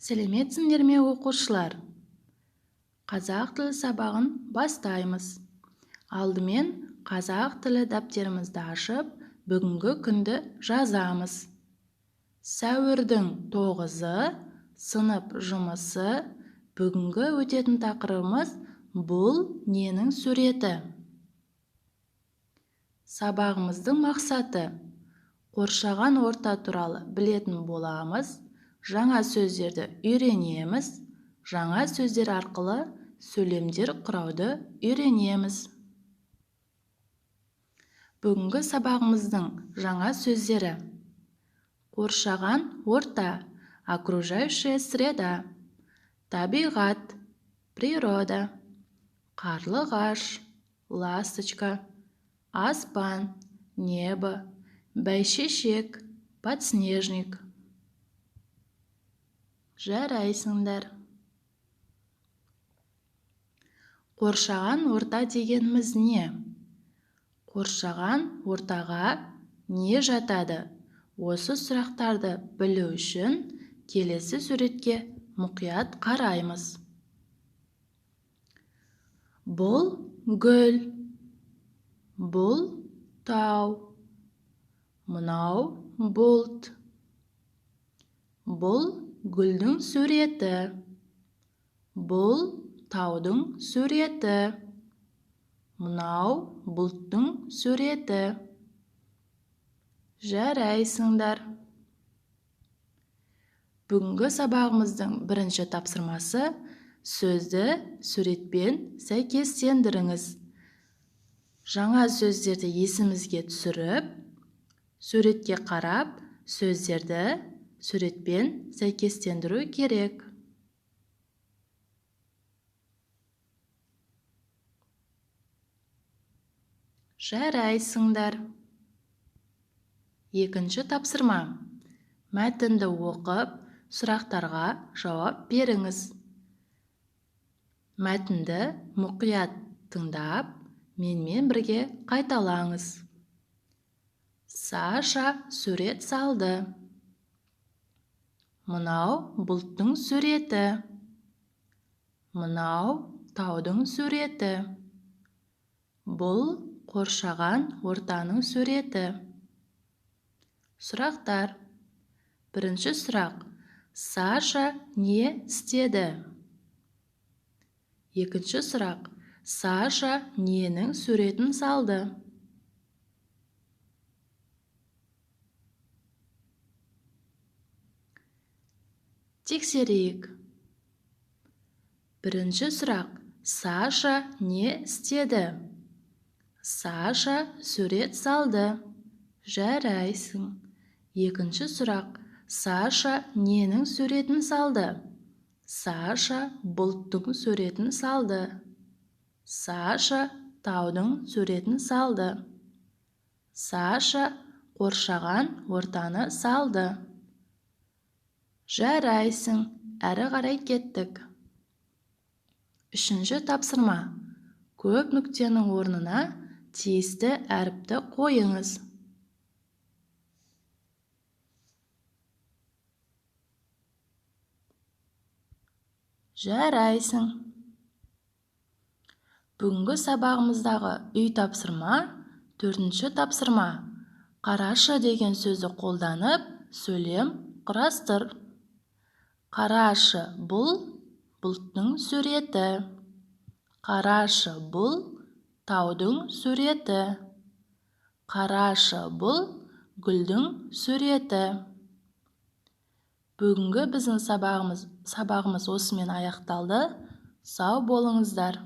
Сәлеметсіңдер ме, оқушылар? Қазақ тілі сабағын бастаймыз. Алдымен қазақ тілі дәптерімізді ашып, бүгінгі күнді жазамыз. Сәуірдің 9-ы, сынып жұмысы. Бүгінгі өтетін тақырыбымыз бұл ненің суреті? Сабағымыздың мақсаты: қоршаған орта туралы білетін боламыз, жаңа сөздерді үйренеміз, жаңа сөздер арқылы сөйлемдер құрауды үйренеміз. Бүгінгі сабағымыздың жаңа сөздері: қоршаған орта, окружающая среда, табиғат, природа, қарлығаш, ласточка, аспан, небо, бәйшешек, подснежник. Жарайсыңдар. Қоршаған орта дегеніміз не? Қоршаған ортаға не жатады? Осы сұрақтарды білу үшін келесі суретке мұқият қараймыз. Бұл гүл, бұл тау, мынау бұлт. Бұл гүлдің суреті, бұл таудың суреті, мынау бұлттың суреті. Жарайсыңдар. Бүгінгі сабағымыздың бірінші тапсырмасы: сөзді суретпен сәйкестендіріңіз. Жаңа сөздерді есімізге түсіріп, суретке қарап, сөздерді суретпен сәйкестендіру керек. Жарайсыңдар. Екінші тапсырма. Мәтінді оқып, сұрақтарға жауап беріңіз. Мәтінді мұқият тыңдап, менімен бірге қайталаңыз. Саша сурет салды. Мынау бұлттың суреті. Мынау таудың суреті. Бұл қоршаған ортаның суреті. Сұрақтар. Бірінші сұрақ. Саша не істеді? Екінші сұрақ. Саша ненің суретін салды? Тексерейік. Бірінші сұрақ. Саша не істеді? Саша сурет салды. Жарайсың. Екінші сұрақ. Саша ненің суретін салды? Саша бұлттың суретін салды. Саша таудың суретін салды. Саша қоршаған ортаны салды. Жарайсың, әрі қарай кеттік. Үшінші тапсырма. Көп нүктенің орнына тиісті әріпті қойыңыз. Жарайсың. Бүгінгі сабағымыздағы үй тапсырма, төртінші тапсырма. Қарашы деген сөзді қолданып, сөйлем құрастыр. Қарашы, бұл бұлттың суреті. Қарашы, бұл таудың суреті. Қарашы, бұл гүлдің суреті. Бүгінгі біздің сабағымыз осымен аяқталды. Сау болыңыздар.